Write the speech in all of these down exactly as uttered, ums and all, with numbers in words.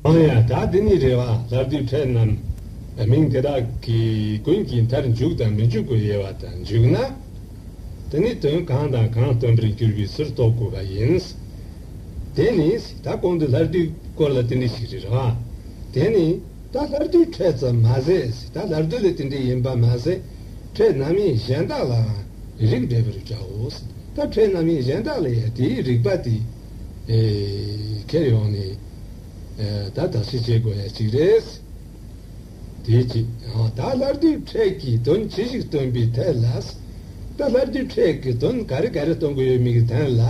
ཨང་ཡ། ད་འདི་ནི་རེད་བ། སླར་བསྡུའི་ཕྲད་རྣམས་མིང་དེ་དག་གི་ཀུན་གྱི་མཐར་འཇུག་དང་མི་འཇུག་གི་དབྱེ་བ་དང་འཇུག་ན། དེ་ནི་དོན་གང་དང་གང་སྟོན་པར་འགྱུར་བའི་ཚུལ་རྟོགས་དགོས་པ་ཡིན། དེ་ནི་ད་གོང་དུ་སླར་བསྡུའི་སྐོར་ལ་དེ་འདྲ་ཞིག་རེད་བ། དེ་ནི་ད་སླར་བསྡུའི་ཕྲད་ཙམ་མ་ཟད། ད་སླར་བསྡུ་ལས་དེ་འདྲ་ཡིན་པ་མ་ཟད། ཕྲད་རྣམ་དབྱེ་གཞན་དག་ལའང་རིགས་འགྲེ་བར་བྱའོ། ད་ཕྲད་རྣམ་དབྱེ་གཞན་དག་ལ་ཡང་དེའི་རིགས་པ་དེ་ཨེ་ཁྱེར་ཡོང་ནས་ཨེ་ད་དག་ཤེས་བྱེད་དགོས་ཡ་གཅིག་རེད། དེ་གཅིག་ཨ། ད་སླར་བསྡུའི་ཕྲད་ཀྱིས་དོན་ཇི་ཞིག་སྟོན་པའི་ཐད་ལ། ད་སླར་བསྡུའི་ཕྲད་ཀྱིས་དོན་ག་རེ་ག་རེ་སྟོན་དགོས་ཡོད་མེད་ཀྱི་དོན་ལ།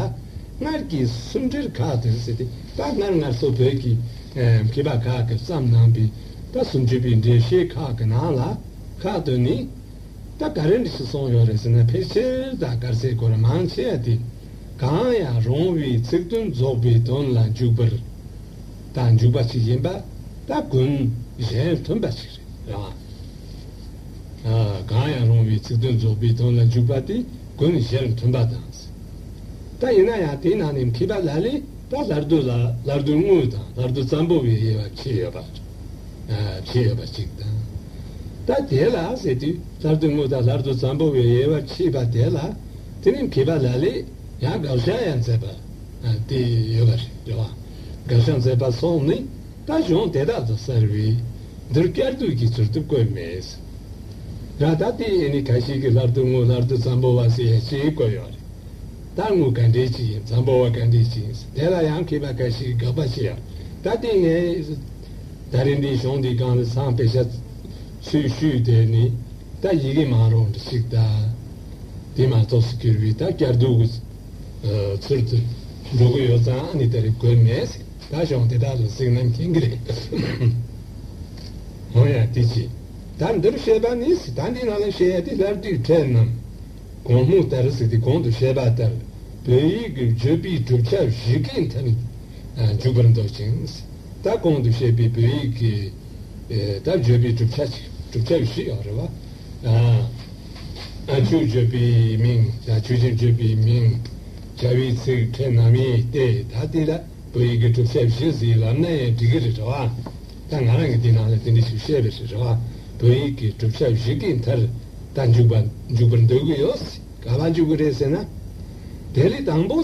སྔར་གྱི་སུམ་འགྲེལ་ཁག་དེར་ཟེར་ཏེ། ད་སྔར་སྔར་སོ་བོད་ཀྱི་ཨེ་མཁས་པ་ཁག་གིས་བརྩམས་གནང་པའི་ད་སུམ་ཅུ་པའི་འགྲེལ་བཤད་ཁག་གི་ནང་ལ་ཁག་དོན་ནི། ད་ག་རེ་འདྲ་ཞིག་གསུངས་ཡོད་རེད་ཟེར་ན། ཕལ་ཆེར་དང་ག་རེ་ཟེར་དགོས་རེད། མང་ཆེ་བ་དེ་གང་ཡང་རུང་བའི་ཚིག་དོན་རྫོགས་པའི་དོན་ལ་འཇུག་པར་དང་འཇུག་པ་ཞིག་ཡིན་པ། ད་ཀུན་གཞན་མཐུན་པ་ཞིག་རེད་བ། ཨ། གང་ཡང་རུང་བའི་ཚིག་དོན་རྫོགས་པའི་དོན་ལ་འཇུག་པ་དེ་ཀུན་གཞན་མཐུན་པ་དང་། ད་ཡིན་ན་ཡང་དེའི་ནང་ནས་མཁས་པ་ལ་ལས་ད་སླར་བསྡུ་ལ་སླར་བསྡུ་དངོས་དང་སླར་བསྡུ་ཙམ་པོ་བའི་དབྱེ་བ་ཕྱེ་ཡོད་པ། ཨ། ཕྱེ་ཡོད་པ་གཅིག་དང་། ད་དེ་ལ་ཟེར་དུས་སླར་བསྡུ་དངོས་དང་སླར་བསྡུ་ཙམ་པོ་བའི་དབྱེ་བ་ཕྱེས་པ་དེ་ལ། དེ་ནི་མཁས་པ་ལ་ལས་ཡང་དགག་བཞག་ཡང་མཛད་པ། ཨ། དེ་ཡོད་པ་རེད་བ། དགག་བཞག་མཛད་པ་སོགས་ནི་ད་གཞུང་དེ་དག་ཏུ་གསལ་བས་འདིར་བསྐྱར་ཟློས་ཀྱི་ཚུལ་དུ་བཀོད་མེད། ར། ད་དེ་ཨེ་ནི་ཁ་ཤས་ཀྱིས་སླར་བསྡུ་དངོས་སླར་བསྡུ་ཙམ་པོ་བ་ཟེར་ཡ་ཅིག་བཀོད་ཡོད་རེད། ད་དངོས་ག་འདྲས་ཅིག་ཡིན། ཙམ་པོ་བ་ག་འདྲས་ཅིག་ཡིན། དེ་ལ་ཡང་མཁས་པ་ཁ་ཤས་ཀྱིས་དགག་པ་བྱེད་ཡ། ད་དེ་ངས་ད་རིང་འདིའི་གཞུང་འདིའི་སྒང་ལ་སང་དཔེ་ཆ་ཚུར་བཤུས་དེ་ནི་ད་ཡི་གེ་མང་རུང་འདྲ་ཞིག་ད་དེ་མ་གཏོགས་སུ་གྱུར་བའི་ད་བསྐྱར་ཟློས་ཀྱི་ཚུལ་དུ་འགྲོ་གི་ཡོད་ཙང་། ཨ་ནི་ད་རེས་དགོས་མེད། ད་གཞུང་དེ་དག་ལ་གཟིགས་ན་མཁྱེན་གྱི་རེད། འོ་ཡ། དེ་ཅི། ད་འདིར་བཤད་པ་ནི། ད་འདི་ནང་ལ་བཤད་ཡ་དེ་སླར་བསྡུའི་ཕྲད་རྣམས་གོང་སྨོས་ལྟར་ཟེར་ཏེ། གོང་དུ་བཤད་པ་ལྟར་བོད་ཡིག་གི་བརྗོད་པའི་གྲུབ་ཆ་བཞི་གི་མཐར་འཇུག་པར་འདོད་ཅིང་། ད་གོང་དུ་བཤད་པའི་བོད་ཡིག་གི་ཨེ་ད་བརྗོད་པའི་གྲུབ་ཆ་ཅིག་གྲུབ་ཆ་བཞི་ཡོད་རེད་བ། ཨ། ཨ། ཆོས་བརྗོད་པའི་མིང་དང་ཆོས་ཅན་བརྗོད་པའི་མིང་། བྱ་བའི་ཚིག་ཕྲད་རྣམ་དབྱེ་སྟེ། ད་དེ་ལ་བོད་ཡིག་གི་གྲུབ་ཆ་བཞི་ཟེར་ལབ་ན་ཡང་འགྲིག་གི་རེད་བ། ད་ང་རང་གིས་འདི་ནང་ལ་དེ་འདྲ་ཞིག་བཤད་པ་རེད་བ། བོད་ཡིག་གི་གྲུབ་ཆ་བཞི་གི་མཐར་ད་འཇུག་པ་འཇུག་པར་འདོད་ཀྱི་ཡོད། ག་པར་འཇུག་གི་རེད་ཟེར་ན། དེ་ལས་དང་པོ།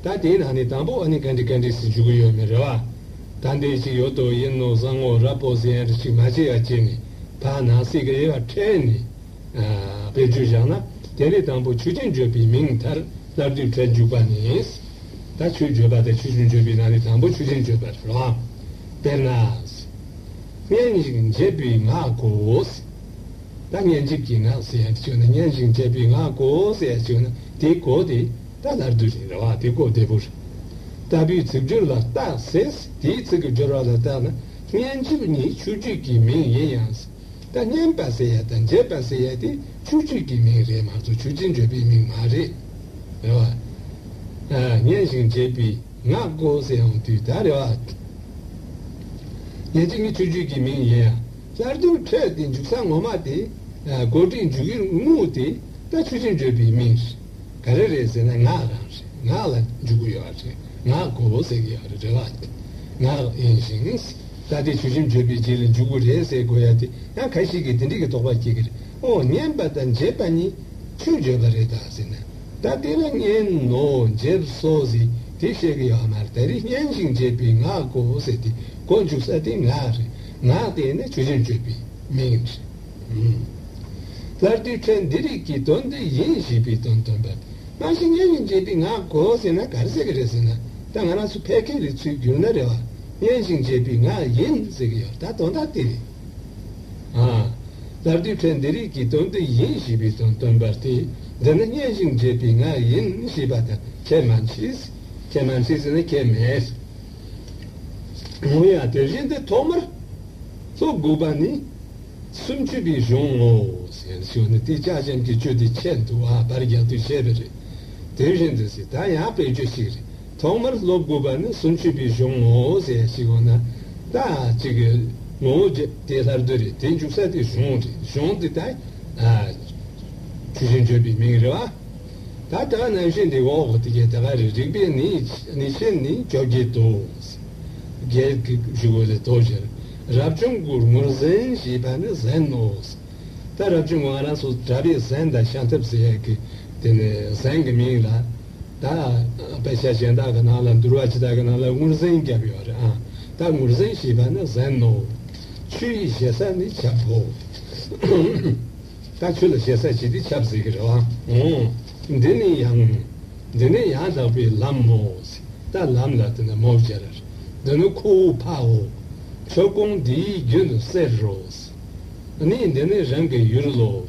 ད་དེའི་ནང་ནས་དང་པོ་ཨ་ནི་ག་འདྲ་ག་འདྲ་ཞིག་འཇུག་གི་ཡོད་མེད་རེད་བ། ད་འདི་ཞིག་ཡོད་དོ། ཡིན་ནོ། བཟང་ངོ་། རབ་པོ་ཟེར་ཡ་འདྲ་ཞིག་མ་བྱེད་ཡ་བྱས་ནས། ཕར་ནང་གསེས་ཀྱི་དབྱེ་བ་ཕྲལ་ནས་ཨ་དཔེ་བརྗོད་བཞག་ན། དེ་ལས་དང་པོ་ཆོས་ཅན་བརྗོད་པའི་མིང་མཐར་སླར་བསྡུའི་ཕྲད་འཇུག་པ་ནི། ད་ཆོས་བརྗོད་པ་དང་ཆོས་ཅན་བརྗོད་པའི་ནང་ནས་དང་པོ་ཆོས་ཅན་བརྗོད་པ་རེད་བ། དཔེར་ན། སྙན་ཞིང་འཇེབས་པའི་ངག་གོ། ད་སྙན་འཇེབས་ཀྱི་ངག་ཟེར་ཡ་དེ་བྱུང་ན། སྙན་ཞིང་འཇེབས་པའི་ངག་གོ་ཟེར་ཡ་བྱུང་ན། དེའི་གོ་དེ་ད་སླར་བསྡུ་རེད་རེད་བ། དེ་གོ་བདེ་པོ་རེད། ལྟ་བུའི་ཚིག་སྦྱོར་ལ་བརྟགས་ཟེར། དེའི་ཚིག་གི་སྦྱོར་བ་ལ་བརྟགས་ན། སྙན་འཇེབས་ནི་ཆོས་བརྗོད་ཀྱི་མིང་ཡིན་ཡང་། ད་སྙན་པ་ཟེར་ཡ་དང་འཇེབས་པ་ཟེར་ཡ་དེ་ཆོས་བརྗོད་ཀྱི་མིང་རེད་མ་གཏོགས་ཆོས་ཅན་བརྗོད་པའི་མིང་མ་རེད། རེད་བ། ཨ། སྙན་ཞིང་འཇེབས་པའི་ངག་གོ་ཟེར་ཡོང་དུས་ད་རེད་བ། སྙན་འཇེབས་ནི་ཆོས་བརྗོད་ཀྱི་མིང་ཡིན་ཡང་། སླར་བསྡུའི་ཕྲད་དེ་འཇུག་ས་ངོ་མ་དེ། ཨ། གོ་སྒྲིག་འཇུག་ཡུལ་དངོས་དེ་ད་ཆོས་ཅན་བརྗོད་པའི་མིང་རེད། ག་རེ་རེད་ཟེར་ན་ངག་རང་རེད། ངག་ལ་འཇུག་གི་ཡོད་རེད། ངག་གོ་ཟེར་གྱི་ཡོད་རེད། རེད་བ། ངག་ཡིན་ཞིང་། ད་དེ་ཆོས་ཅན་བརྗོད་པའི་རྗེས་ལ་འཇུག་གི་རེད་ཟེར་དགོས་ཡ་དེ་ཡང་ཁ་ཤས་ཀྱིས་དེ་འདྲ་གི་དོགས་པ་སྐྱེ་གི་རེད། ཨོ། སྙན་པ་དང་འཇེབས་པ་གཉིས་ཆོས་བརྗོད་པ་རེད་ད་ཟེར་ན། ད་དེ་ལ་སྙན་ནོ་འཇེབས་སོ་ཟེར་དེ་བཤད་གི་ཡོད་མ་རེད། ད་རེས་སྙན་ཞིང་འཇེབས་པའི་ངག་གོ་ཟེར་དེ་གོ་འཇུག་ས་དེ་ངག་རེད། ངག་དེ་ནི་ཆོས་ཅན་བརྗོད་པའི་མིང་རེད། ཨུམ། སླར་བསྡུའི་ཕྲད་འདི་རིགས་ཀྱི་དོན་འདི་ཡིན་ཞེས་པའི་དོན་སྟོན་པ། སྔ་ཕྱི་སྙན་ཞིང་འཇེབས་པའི་ངག་གོ་ཟེར་ན་ག་རེ་ཟེར་གི་རེད་ཟེར་ན། ད་ང་རང་ཚོ་ཕལ་སྐད་ལ་ཚུར་བསྒྱུར་ན་རེད་བ། སྙན་ཞིང་འཇེབས་པའི་ངག་ཡིན་ཟེར་གི་ཡོད། ད་དོན་དག་དེ་རེད། ཨ། སླར་བསྡུའི་ཕྲད་འདི་རིགས་ཀྱི་དོན་འདི་ཡིན་ཞེས་པའི་དོན་སྟོན་པ་སྟེ། འདི་ནི་སྙན་ཞིང་འཇེབས་པའི་ངག་ཡིན་ཞེས་པ་དང་ཁྱད་མ་མཆིས། ཁྱད་མ་མཆིས་ཟེར་ན་ཁྱད་མེད། འོ་ཡ། དེ་བཞིན་དུ་ཐོག་མར་སློབ་དགོས་པ་ནི་སུམ་ཅུ་པའི་གཞུང་ངོ་ཟེར་ཞུ་ནི་དེ་ལྕགས་ཅན་གྱི་གཅོད་དེ་ཆད་འདུག་ཨ། བར་རྒྱག་དུས་བཤད་པ་རེད། དེ་བཞིན་དུ་ཟེར་ད་ཡང་དཔེ་བརྗོད་ཅིག་རེད། ཐོག་མར་སློབ་དགོས་པ་ནི་སུམ་ཅུ་པའི་གཞུང་ངོ་ཟེར་ཞིག་འོ་ན། ད་ཅིག་ངོ་བོ་དེ་སླར་བསྡུ་རེད། དེ་འཇུག་ས་དེ་གཞུང་རེད། གཞུང་དེ་ད་ཨ་ཆོས་ཅན་བརྗོད་པའི་མིང་རེད་བ། ད་ལྟ་ནང་བཞིན་དེ་འོག་དེ་གའི་ད་ག་རེ་རིགས་པས་ནི་ནི་ཆེན་ནི་བཅོ་བརྒྱད་དོ། རྒྱལ་གྱི་བཞུགས་ལས་དོ་ཞེས། རབ་བྱུང་གི་ངོར་ཟན་ཞེས་པ་ནི་ཟན་ནོ། ད་རབ་བྱུང་ང་རང་ཚོ་གྲྭ་པའི་ཟན་དང་ཤམ་ཐབས་ཟེར་ཡས་ཀྱི་དེ་ནས་ཟན་གྱི་མིང་ལ། ད་དཔེ་ཆ་གཞན་དག་གི་ནང་ལ་འདུལ་བ་ཅི་དག་གི་ནང་ལ་ངོར་ཟན་བརྒྱབ་ཡོད་རེད་ཨ། ད་ངོར་ཟན་ཞེས་པ་ནི་ཟན་ནོ། ཆུ་ཡི་ཞེ་ས་ནི་ཆབ་བོ། ད་ཆུ་ལ་ཞེ་ས་བྱེད་དུས་ཆབ་ཟེར་གི་རེད་བ། འོང་། འདི་ནི་ཡང་། འདི་ནི་ཡང་དག་པའི་ལམ་མོ། ད་ལམ་ལ་དེ་ནི་མོ་སྦྱར། འདི་ནི་ཁོ་བོ་ཕའོ། ཆོས་སྐོང་འདིའི་རྒྱུ་ནི་གསེར་རོ། ནི་འདི་ནི་རང་གི་ཡུལ་ལོ།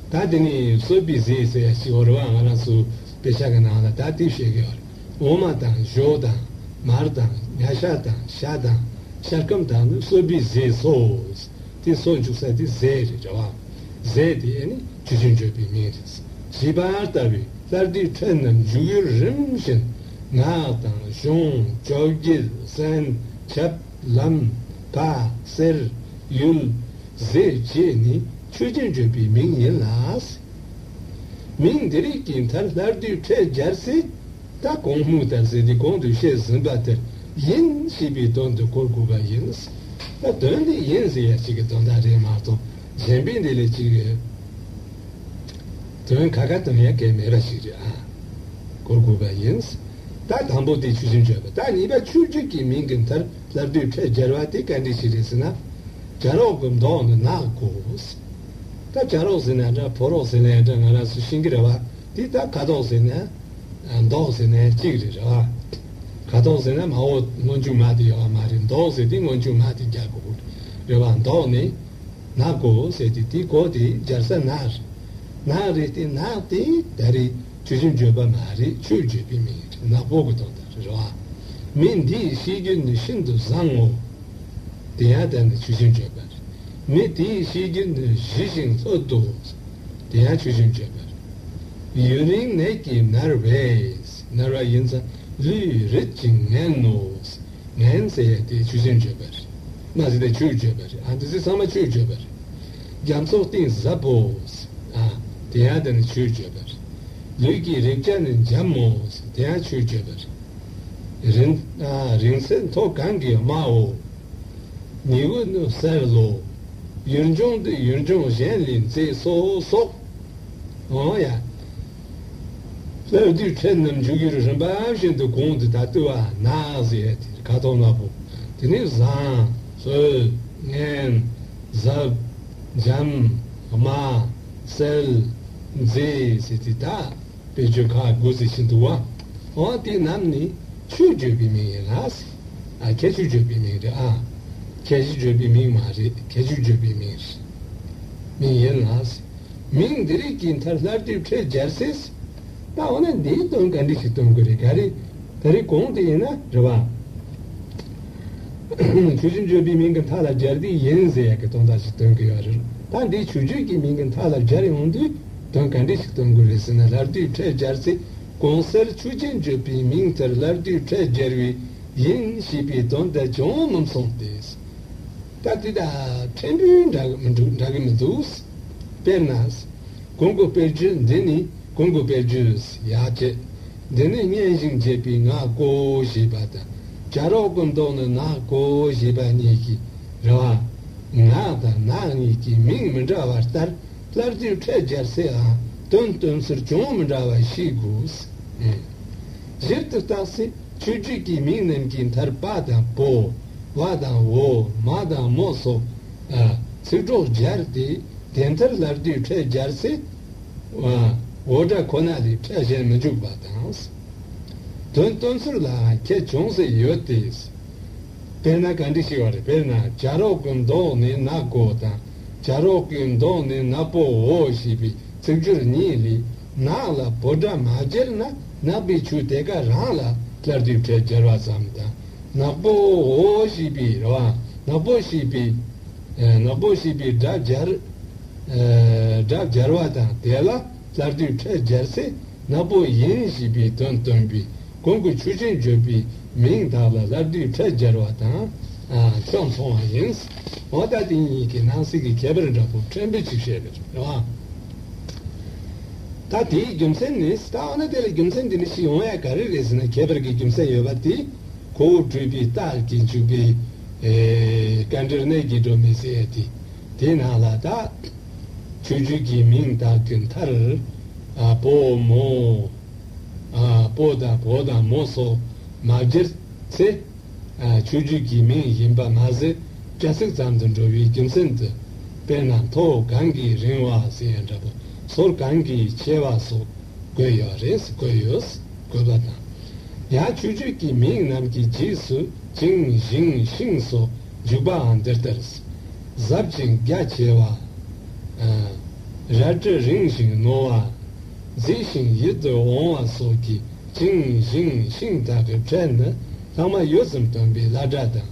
ད་འདི་ནི་གསོད་པའི་ཟས་ཟེར་ཡ་ཞིག་ཡོད་རེད་བ། ང་རང་ཚོ་དཔེ་ཆ་གི་ནང་ལ་ད་དེ་བཤད་གི་ཡོད་རེད། འོ་མ་དང་ཞོ་དང་མར་དང་ཉ་ཤ་དང་ཤ་དང་ཤ་སྐམ་དང་ནི་གསོད་པའི་ཟས་སོ། དེ་སོ་འཇུག་ས་དེ་ཟས་རེད་བ། ཟས་དེ་ནི་ཆོས་ཅན་བརྗོད་པའི་མིང་རེད། ཞེས་པ་ལྟ་བུའི་སླར་བསྡུའི་ཕྲད་རྣམས་འཇུག་ཡུལ་རིམ་བཞིན་ངག་དང་གཞུང་བཅོ་བརྒྱད་ཟན་ཆབ་ལམ་ཕ་གསེར་ཡུལ་ཟས་བཅས་ནི་ཆོས་ཅན་བརྗོད་པའི་མིང་ཡིན་ལ། མིང་འདི་རིགས་ཀྱི་མཐར་སླར་བསྡུའི་ཕྲད་སྦྱར་ཚེ། ད་གོང་སྨོས་ལྟར་ཟེར་འདི་གོང་དུ་བཤད་ཟིན་པ་དེར་ཡིན་ཞེས་པའི་དོན་དུ་གོ་དགོས་པ་ཡིན། ད་དོན་འདི་ཡིན་ཟེར་ཡ་ཞིག་གི་དོན་དག་རེད་མ་གཏོགས་གཞན་པའི་འདི་ལས་ཅིག་གི་དོན་ཁ་ཁ་སྟོན་ཡ་གལ་མེད་པ་ཞིག་རེད་ཨ། གོ་དགོས་པ་ཡིན། ད་དང་པོ་དེ་ཆོས་ཅན་བརྗོད་པ། ད་གཉིས་པ་ཆོས་བརྗོད་ཀྱི་མིང་གི་མཐར་སླར་བསྡུའི་ཕྲད་སྦྱར་བ་དེ་ག་འདྲ་ཞིག་རེད་ཟེར་ན། བྱ་རོག་གི་མདོག་ནི་ནག་གོ། ད་བྱ་རོག་ཟེར་ན་འདྲ་ཕོ་རོག་ཟེར་ན་འདྲ་ང་རང་ཚོ་ཤེས་ཀྱི་རེད་བ། དེ་ད་ཁ་དོག་ཟེར་ན། མདོག་ཟེར་ན་གཅིག་རེད་རེད་བ། ཁ་དོག་ཟེར་ན་མ་འོ་སྔོན་འཇུག་མ་དེ་ཡོད་བ་མ་རེད། མདོག་ཟེར་དེ་སྔོན་འཇུག་མ་དེ་རྒྱག་དགོས་རེད་བ། མདོག་ནི་ནག་གོ་ཟེར་དེ་དེ་གོ་དེ་སྦྱར་ས་ནག་རེད། ནག་རེད་དེ་ནག་དེ་ད་རེས་ཆོས་ཅན་བརྗོད་པ་མ་རེད། ཆོས་བརྗོད་པའི་མིང་རེད། ནག་པོ་གི་དོན་དག་རེད་རེད་བ། མི་འདིའི་ཤེས་རྒྱུད་ནི་ཤིན་ཏུ་བཟང་ངོ་། དེ་ཡང་ད་ནི་ཆོས་ཅན་བརྗོད་པ་རེད། མི་དེའི་ཤེས་རྒྱུད་ནི་ཞི་ཞིང་ལྷོད་དོ། དེ་ཡང་ཆོས་ཅན་བརྗོད་པ་རེད། ཡུན་རིང་ནད་ཀྱིས་མནར་བས། མནར་བ་ཡིན་ཙང་ལུས་རིད་ཅིང་ངན་ནོ། ངན་ཟེར་ཡ་དེ་ཆོས་ཅན་བརྗོད་པ་རེད། མ་ཟེར་ཏེ་ཆོས་བརྗོད་པ་རེད། ཨ་འདི་ཚོ་ཚང་མ་ཆོས་བརྗོད་པ་རེད། རྒྱ་མཚོ་གཏིང་ཟབ་པོ། ཨ་དེ་ཡང་ད་ནི་ཆོས་བརྗོད་པ་རེད། ལུས་ཀྱི་རེག་བྱ་ནི་འཇམ་མོ། དེ་ཡང་ཆོས་བརྗོད་པ་རེད། རིང་ཨ་རིང་བསྲེལ་མཐོ་གང་གི་དམའ་འོ། ཉི་འོད་ནི་གསལ་ལོ། ཡུལ་ལྗོངས་འདི་ཡུལ་ལྗོངས་གཞན་ལས་མཛེས་སོ་སོགས། འོ་ཡ། སླར་བསྡུའི་ཕྲད་རྣམས་འཇུག་ཡུལ་རིམ་པ་བཞིན་དུ་གོང་དུ་ད་ལྟོས་པ་ནག་ཟེར་ཡ་དེ་ཁ་དོག་ནག་པོ། དེ་ནས་བཟང་། ལྷོད། ངན། ཟབ། འཇམ། དམའ། གསལ། མཛེས་ཟེར་དེ་ད། དཔེ་བརྗོད་ཁག་དགུ་ཟེར་བཞིན་འདུག་བ། འོ་དེ་རྣམས་ནི་ཆོས་བརྗོད་པའི་མིང་ཡིན་ལ། ཨ་ཁྱད་ཆོས་བརྗོད་པའི་མིང་རེད་ཨ། ཁྱད་གཞི་བརྗོད་པའི་མིང་མ་རེད། ཁྱད་ཆོས་བརྗོད་པའི་མིང་རེད། མིང་ཡིན་ལ། མིང་འདི་རིགས་ཀྱི་མཐར་སླར་བསྡུའི་ཕྲད་སྦྱར་ཚེ། ད་འོ་ན་འདིའི་དོན་ག་འདྲ་ཞིག་སྟོན་དགོས་རེད་ག་རེ། ད་རེས་གོང་དེ་ཡིན་ན་རེད་བ། ཆོས་ཅན་བརྗོད་པའི་མིང་གི་མཐའ་ལ་སྦྱར་དུས་ཡིན་ཟེར་ཡག་གི་དོན་དག་ཞིག་སྟོན་གི་ཡོད་རེད། ད་འདི་ཆོས་བརྗོད་ཀྱི་མིང་གི་མཐའ་ལ་སྦྱར་ཡོང་དུས་དོན་ག་འདྲ་ཞིག་སྟོན་དགོས་རེད་ཟེར་ན། སླར་བསྡུའི་ཕྲད་སྦྱར་ཚེ་གོང་གསལ་ཆོས་ཅན་བརྗོད་པའི་མིང་མཐར་སླར་བསྡུའི་ཕྲད་སྦྱར་བས་ཡིན་ཞེས་པའི་དོན་དེ་ཅུང་མི་མཚུངས་ཏེ། ད་འདི་དང་ཕྲན་བུ་འདྲ་གི་མི་འདུག་འདྲ་གི་མི་འདུག་དཔེར་ན། གོང་གི་དཔེར་བརྗོད་འདི་ནི་གོང་གི་དཔེར་བརྗོད་ཡག་བྱས། འདི་ནི་སྙན་ཞིང་འཇེབས་པའི་ངག་གོ་ཞེས་པ་དང་། བྱ་རོག་གི་མདོག་ནི་ནག་གོ་ཞེས་པ་གཉིས་ཀྱི་རེད་བ། ངག་དང་ནག་གཉིས་ཀྱི་མིང་མི་འདྲ་བ་ལྟར་སླར་བསྡུའི་ཕྲད་སྦྱར་ཚེའང་དོན་སྟོན་ཚུལ་ཅུང་མི་འདྲ་བ་ཤེས་དགོས། གཞིར་དུ་བཏགས་ཚེ། ཆོས་བརྗོད་ཀྱི་མིང་རྣམས་ཀྱི་མཐར་པ་དང་པོ། བ་དང་འོ། མ་དང་མོ་སོགས་ཚིག་གྲོགས་སྦྱར་ཏེ་དེ་མཐར་སླར་བསྡུའི་ཕྲད་སྦྱར་ཚེ། འོ་སྒྲ་ཁོ་ན་ལས་ཕྲད་གཞན་མི་འཇུག་པ་དང་། དོན་སྟོན་ཚུལ་ལའང་ཁྱད་ཅུང་ཟད་ཡོད་དེ། དཔེར་ན་ག་འདྲ་ཞིག་ཡོད་རེད། དཔེར་ན་བྱ་རོག་གི་མདོག་ནི་ནག་གོ་དང་། བྱ་རོག་གི་མདོག་ནི་ནག་པོའོ་ཞེས་པའི་ཚིག་སྦྱོར་གཉིས་ལས་ནག་ལ་བོད་སྒྲ་མ་སྦྱར་ན་ནག་པའི་ཆོས་དེ་ག་རང་ལ་སླར་བསྡུའི་ཕྲད་སྦྱར་བ་ཙམ་དང་། ནག་པོའོ་ཞེས་པའི་རེད་བ། ནག་པོ་ཞེས་པའི་ནག་པོ་ཞེས་པའི་སྒྲ་སྦྱར་སྒྲ་སྦྱར་བ་དང་དེ་ལ་སླར་བསྡུའི་ཕྲད་སྦྱར་ཚེ། ནག་པོ་ཡིན་ཞེས་པའི་དོན་སྟོན་པའི་གོང་གི་ཆོས་ཅན་བརྗོད་པའི་མིང་དག་ལ་སླར་བསྡུའི་ཕྲད་སྦྱར་བ་དང་ཁྱད་མཚུངས་པ་ཡིན། འོ་ད་དེ་གཉིས་ཀྱི་ནང་གསེས་ཀྱི་ཁྱད་པར་འདྲ་པོ་ཕྲན་བུ་ཅིག་བཤད་པ་རེད་བ། ད་དེའི་རྒྱུ་མཚན་ནི་ད་འོ་ན་དེ་ལ་རྒྱུ་མཚན་འདི་ནི་ཞིག་ཡོང་ཡ་ག་རེ་རེད་ཟེར་ན། ཁྱད་པར་གྱི་རྒྱུ་མཚན་ཡོད་པ་དེ་ གོ་བོ་གྲུབ་པའི་རྟགས་ཀྱིས་འཇུག་པའི་ཨེ་སྐད་འབྲེལ་གནས་ཀྱི་སྒྲོན་མེ་ཟེར་ཡ་དེ། དེའི་ནང་ལ་ད་ཆོས་བརྗོད་ཀྱི་མིང་དག་གི་མཐར་ཨ་བུ་མོ། ཨ་བུ་དང་བུ་དང་མོ་སོགས་མ་སྦྱར་ཚེ། ཨ་ཆོས་བརྗོད་ཀྱི་མིང་ཡིན་པ་མ་ཟད་སྐྱ་སེར་ཙམ་དུ་འགྲོ་བའི་རྒྱུ་མཚན་དུ། དཔེར་ན་མཐོ་གང་གིས་རིང་བ་ཟེར་ཡ་འདྲ་པོ། ཟོར་གང་གིས་ཆེ་བ་སོགས་བཀོད་ཡོད་རེད། བཀོད་ཡོད། བཀོད་པ་དང་། ཡང་ཆོས་བརྗོད་ཀྱི་མིང་རྣམས་ཀྱི་རྗེས་སུ་ཅིང་ཞིང་ཤིང་སོགས་འཇུག་པའང་འདི་ལྟར། ཟབ་ཅིང་རྒྱ་ཆེ་བ། ཨ་རལ་གྲི་རིང་ཞིང་རྣོ་བ། མཛེས་ཤིང་ཡིད་དུ་འོང་བ་སོགས་ཀྱི་ཅིང་ཞིང་ཤིང་དག་གི་ཕྲད་ནི་ལྷག་མ་ཡོད་ཙམ་སྟོན་པའི་བླ་སྒྲ་དང་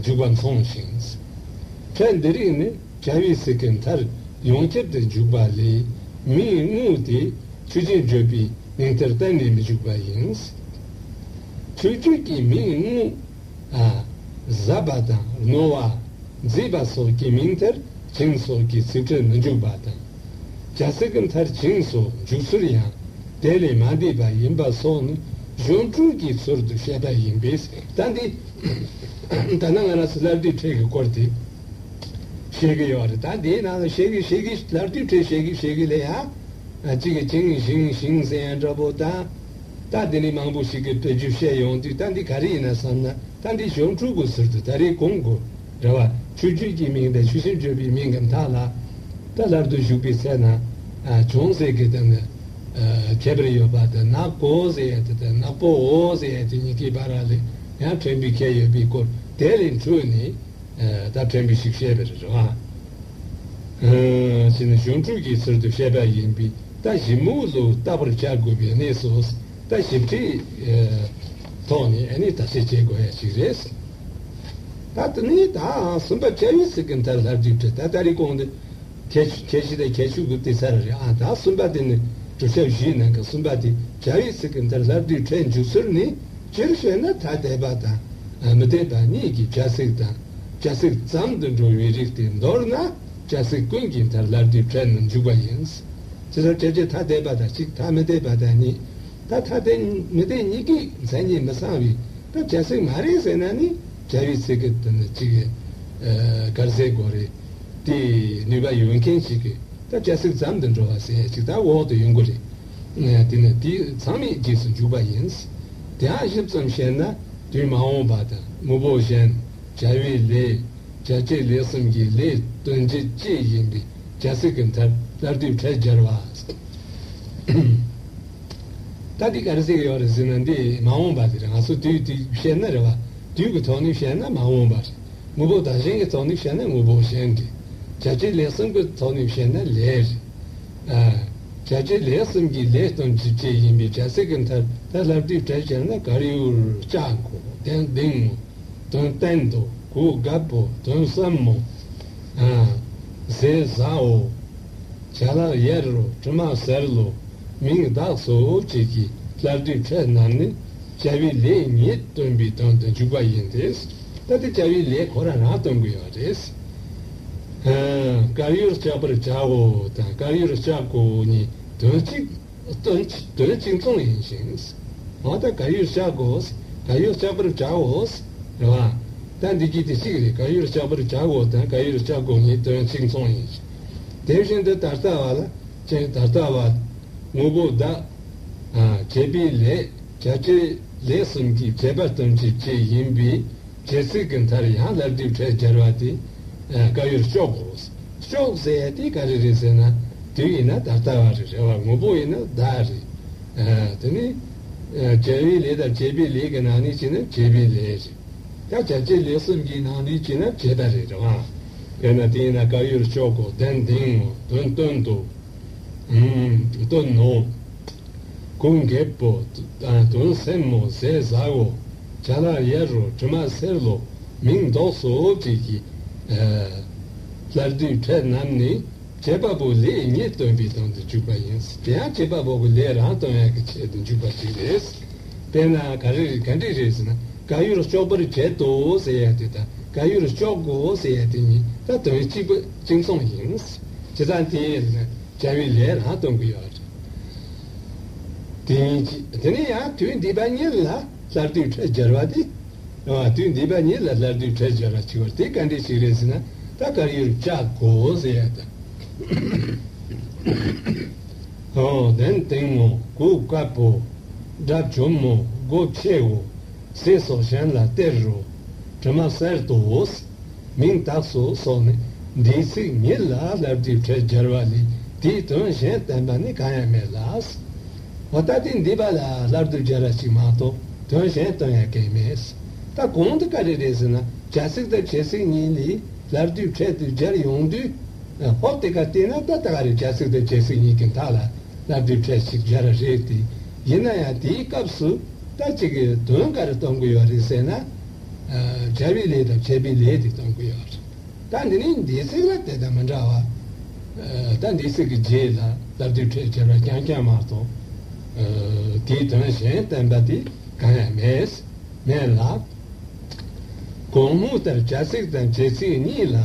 འཇུག་པ་མཚུངས་ཤིང་། ཕྲད་འདི་རིགས་ནི་བྱ་བའི་ཚིག་གི་མཐར་ཡོངས་ཁྱབ་ཏུ་འཇུག་པ་ལས། མིང་དངོས་དེ་ཆོས་ཅན་བརྗོད་པའི་མིང་མཐར་གཏན་ནས་མི་འཇུག་པ་ཡིན། ཆོས་བརྗོད་ཀྱི་མིང་དངོས། ཨ། ཟབ་པ་དང་རྣོ་བ། མཛེས་པ་སོགས་ཀྱི་མིང་མཐར་ཅིང་སོགས་ཀྱི་ཚིག་ཕྲད་མི་འཇུག་པ་དང་། བྱ་ཚིག་གི་མཐར་ཅིང་སོགས་འཇུག་ཚུལ་ཡང་དེ་ལས་མ་འདས་པ་ཡིན་པ་སོགས་ནི་གཞུང་དྲུག་གི་ཚུལ་དུ་བཤད་པ་ཡིན་པས། ད་འདི་ད་ནང་ང་རང་ཚོ་སླར་བསྡུའི་ཕྲད་ཀྱི་སྐོར་དེ་བཤད་ཀྱི་ཡོད་རེད། ད་འདིའི་ནང་ལ་བཤད་ཀྱི་བཤད་ཀྱི་སླར་བསྡུའི་ཕྲད་བཤད་ཀྱི་བཤད་ཀྱི་ལས་ཡ། ཨ་གཅིག་གིས་ཅིང་ཞིང་ཤིང་ཟེར་ཡ་འདྲ་པོ་དང་། ད་དེ་ནི་མང་པོ་ཞིག་གིས་དཔེ་བརྗོད་བཤད་ཡོང་དུས། ད་འདི་ག་རེ་ཡིན་ན་བསམ་ན། ད་འདི་གཞུང་དྲུག་གི་ཟུར་དུ་ད་རེས་གོང་གི་རེད་བ། ཆོས་བརྗོད་ཀྱི་མིང་དང་ཆོས་ཅན་བརྗོད་པའི་མིང་གི་མཐའ་ལ། ད་སླར་བསྡུ་ཞུགས་པའི་ཚེ་ན། ཨ་ཅུང་ཟད་ཀྱི་སྟེང་ནས་ཨ་ཁྱད་པར་ཡོད་པ་དང་། ནག་པོ་ཟེར་ཡ་དེ་དང་ནག་པོའོ་ཟེར་ཡ་དེ་གཉིས་ཀའི་བར་ལ་ཡང་ཕྲན་བུའི་ཁྱད་ཡོད་པའི་སྐོར་དེ་ལས་འཕྲོས་ནས། ཨ་ད་ཕྲན་བུ་ཞིག་བཤད་པར་རོ། ཨ་ཞེས་ནས་གཞུང་དྲུག་གི་ཚུལ་དུ་བཤད་པ་ཡིན་པས། ད་ཞིབ་མོ་ལུ་བརྟག་པར་བྱ་དགོས་པའི་གནས་སུ། ད་ཞིབ་ཕྲའི་ཨ་ཐོག་ནས་ཨ་ནི་བརྟག་དཔྱད་བྱེད་དགོས་ཡ་ཞིག་རེད། ད་དེ་ནས་ད་གསུམ་པ་བྱ་བའི་ཚིག་གི་མཐར་སླར་བསྡུའི་ཕྲད། ད་ད་རེས་གོང་དུ་ཁྱད་ཁྱད་གཞི་དང་ཁྱད་ཆོས་ཀྱི་དེ་ཚར་རེད། ཨ་ད་གསུམ་པ་དེ་ནི་བསྡུ་བྱ་བཞིའི་ནང་གི་གསུམ་པ་དེ། བྱ་བའི་ཚིག་གི་མཐར་སླར་བསྡུའི་ཕྲད་འཇུག་ཚུལ་ནི། སྤྱིར་བཤད་ན་ཐ་དད་པ་དང་མི་དད་པ་གཉིས་ཀྱི་བྱ་ཚིག་དང་བྱ་ཚིག་ཙམ་དུ་འགྲོ་བའི་རིགས་ཏེ། མདོར་ན་བྱ་ཚིག་ཀུན་གྱི་མཐར་སླར་བསྡུའི་ཕྲད་རྣམས་འཇུག་པ་ཡིན། ཇི་ལྟར་བྱ་བྱེད་ཐ་དད་པ་དང་གཅིག་ཐ་མི་དད་པ་དང་གཉིས། ད་ཐ་དད་མི་དད་གཉིས་ཀའི་མཚན་ཉིད་མི་ཚང་བའི། ད་བྱ་ཚིག་མ་རེད་ཟེར་ན་ནི་བྱ་བའི་ཚིག་གི་དེ་ནི་གཅིག་གི་ཨ་ག་རེ་ཟེར་དགོས་རེད། དེའི་ནུས་པ་ཡོད་མཁན་ཞིག་གིས་ད་བྱ་ཚིག་ཙམ་དུ་འགྲོ་བ་ཟེར་ཅིག་ད་འོག་ཏུ་ཡོང་གི་རེད། དེ་ནི་དེ་ཚང་མའི་རྗེས་སུ་འཇུག་པ་ཡིན། དེའང་ཞིབ་ཙམ་བཤད་ན། དུས་མ་འོངས་པ་དང་དངོས་པོ་གཞན། བྱ་བའི་ལས། བྱ་བྱེད་ལས་གསུམ་གྱི་ལས་དོན་བྱེད་བཅས་ཡིན་པས་བྱ་ཚིག་གི་མཐར་སླར་བསྡུའི་ཕྲད་སྦྱར་བ། ད་འདི་ག་རེ་ཟེར་གྱི་ཡོད་རེད་ཟེར་ན། འདི་མ་འོངས་པ་དེ་རེད། ང་ཚོ་དུས་དེ་བཤད་ན་རེད་བ། དུས་ཀྱི་ཐོག་ནས་བཤད་ན་མ་འོངས་པ་རེད། དངོས་པོ་བདག་གཞན་གྱི་ཐོག་ནས་བཤད་ན་དངོས་པོ་གཞན་རེད། བྱ་བྱེད་ལས་གསུམ་གྱི་ཐོག་ནས་བཤད་ན་ལས་རེད། ཨ། བྱ་བྱེད་ལས་གསུམ་གྱི་ལས་དོན་བྱེད་བཅས་ཡིན་པས་བྱ་ཚིག་གི་མཐར་ད་སླར་བསྡུའི་ཕྲད་སྦྱར་ན། དཀར་ཡོལ་ལྕགས་གོ། དན་འདིང་ངོ་། དོན་བསྟན་ཏོ། གོས་དཀར་པོ། དོན་གསུམ་མོ། ཨ། ཟས་ཟ་འོ། ཅ་ལག་གཡར་རོ། དྲི་མ་སེལ་ལོ། མིང་བཏགས་སོ་བཅས་ཀྱི་སླར་བསྡུའི་ཕྲད་རྣམས་ནི་བྱ་བའི་ལས་ཉིད་སྟོན་པའི་དོན་དུ་འཇུག་པ་ཡིན་ཏེ། ད་དེ་བྱ་བའི་ལས་ཁོ་རང་རང་སྟོན་གྱི་ཡོད་རེད། ཨ། དཀར་ཡོལ་ལྕགས་པར་བྱའོ་དང་དཀར་ཡོལ་ལྕགས་གོ་གཉིས་དོན་གཅིག་དོན་དོན་གཅིག་མཚུངས་ཡིན་ཞིང་། འོ་ད་དཀར་ཡོལ་ལྕགས་གོ། དཀར་ཡོལ་ལྕགས་པར་བྱའོ། རེད་བ། ད་འདི་གི་དེ་གཅིག་རེད། དཀར་ཡོལ་ལྕགས་པར་བྱའོ་དང་དཀར་ཡོལ་ལྕགས་གོ་གཉིས་དོན་གཅིག་མཚུངས་ཡིན་ཞིང་། དེ་བཞིན་དུ་ད་ལྟ་བ་ལ་ཅན། ད་ལྟ་བ། དངོས་པོ་བདག་ཨ། བྱེད་པའི་ལས། བྱ་བྱེད་ལས་གསུམ་གྱི་བྱེད་པ་སྟོན་བྱེད་བཅས་ཡིན་པས་བྱེད་ཚིག་གི་མཐར་ཡང་སླར་བསྡུའི་ཕྲད་སྦྱར་བ་དེ། ཨ། དཀར་ཡོལ་ལྕགས་གོ། ལྕགས་ཟེར་ཡ་དེ་ག་རེ་རེད་ཟེར་ན། དུས་ཡིན་ན་ད་ལྟ་བ་རེད། རེད་བ། དངོས་པོ་ཡིན་ན་བདག་རེད། ཨ། དེ་ནི་ཨ། བྱ་བའི་ལས་དང་བྱེད་པའི་ལས་ཀྱི་ནང་ནས་བྱས་ན་བྱེད་པའི་ལས་རེད། ད་བྱ་བྱེད་ལས་གསུམ་གྱི་ནང་ནས་བྱས་ན་བྱེད་པ་རེད། རེད་བ། དཔེར་ན་དེ་ཡིན་ན་དཀར་ཡོལ་ལྕགས་གོ། དན་འདིང་ངོ་། དོན་སྟོན་ཏོ། ཨུམ། སྟོན་ནོ། གོས་རྒད་པོ། དོན་སེམས་མོ། ཟས་ཟ་འོ། ཅ་ལག་གཡར་རོ། དྲི་མ་སེལ་ལོ། མིང་འདོགས་སོ་བཅས་ཀྱི་ཨ། སླར་བསྡུའི་ཕྲད་རྣམས་ནི་བྱེད་པ་པོའི་ལས་ཉིད་སྟོན་པའི་དོན་དུ་འཇུག་པ་ཡིན། དེ་ཡང་བྱེད་པ་པོ་གི་ལས་རང་སྟོན་ཡག་གི་ཆེད་དུ་འཇུག་པ་ཞིག་རེད། དཔེར་ན་ག་རེ་ག་འདྲ་རེད་ཟེར་ན། དཀར་ཡོལ་ལྕགས་པར་བྱེད་དོ་ཟེར་ཡ་དེ་དང་དཀར་ཡོལ་ལྕགས་གོ་ཟེར་ཡ་དེ་གཉིས་ད་དོན་གཅིག་པ་གཅིག་མཚུངས་ཡིན། བྱས་ཙང་དེ་ཡིན་ན་བྱ་བའི་ལས་རང་སྟོན་གྱི་ཡོད་རེད། དེ་ཡིན་གཅིག་དེ་ནས་ཡང་དུས་འདས་པ་ཉིད་ལ། སླར་སྡུད་ཕྲད་སྦྱར་བ་དེ། ཨ། དུས་འདས་པ་ཉིད་ལ་སླར་སྡུད་ཕྲད་སྦྱར་བ་བྱེད་པ་དེ་ག་འདྲ་ཞིག་རེད་ཟེར་ན། ད་བཀའ་ཡུལ་ལྕགས་སྒོ་ཟེར་ཡ་དང་། ཨོ། གདན་སྟེང་མོ། གུར་དཀར་པོ། དགྲ་བཅོམ་མོ། སྒོ་ཕྱེའོ། ཟས་སོགས་གཞན་ལ་སྟེར་རོ། དྲི་མ་གསེར་དོ། མིང་བཏགས་སོ་སོགས་ནི། འདས་ཚིག་ཉིད་ལ་སླར་སྡུད་ཕྲད་སྦྱར་བ་ལས། དེའི་དོན་གཞན་བསྟན་པ་ནི་གང་ཡང་མེད་ལ། འོ། ད་དེ་འདས་པ་ལ་སླར་སྡུད་སྦྱར་བ་ཞིག་མ་གཏོགས་དོན་གཞན་སྟོན་ཡ་གང་ཡང་མེད། ད་གོང་དུ་ག་རེ་རེད་ཟེར་ན། བྱ་ཚིག་དང་བྱེད་ཚིག་གཉིས་ལས་སླར་སྡུད་ཕྲད་དུ་སྦྱར་ཡོང་དུས། ཧོབ་དེ་ག་བལྟས་ན་ད་ད་ག་རེ་བྱ་ཚིག་དང་བྱེད་ཚིག་གཉིས་ཀྱི་མཐའ་ལ་སླར་སྡུད་ཕྲད་ཅིག་སྦྱར་རེད་དེ། ཡིན་ན་ཡང་དེའི་སྐབས་སུ་ད་ཅིག་གི་དོན་ག་རེ་སྟོན་གི་ཡོད་རེད་ཟེར་ན། ཨ། སྦྱར་བའི་ལས་དང་བྱེད་པའི་ལས་དེ་སྟོན་གི་ཡོད་རེད། ད་འདི་ནི་འདས་ཚིག་ལ་དེ་དང་མི་འདྲ་བ། ཨ། ད་འདས་ཚིག་གི་རྗེས་ལ་སླར་སྡུད་ཕྲད་སྦྱར་བ་རྐྱང་རྐྱང་མ་གཏོགས། ཨ། དེའི་དོན་གཞན་བསྟན་པ་དེ་གང་ཡང་མེད། མེད་ལ། གོང་སྨོས་ལྟར་བྱ་ཚིག་དང་བྱེད་ཚིག་གཉིས་ལ་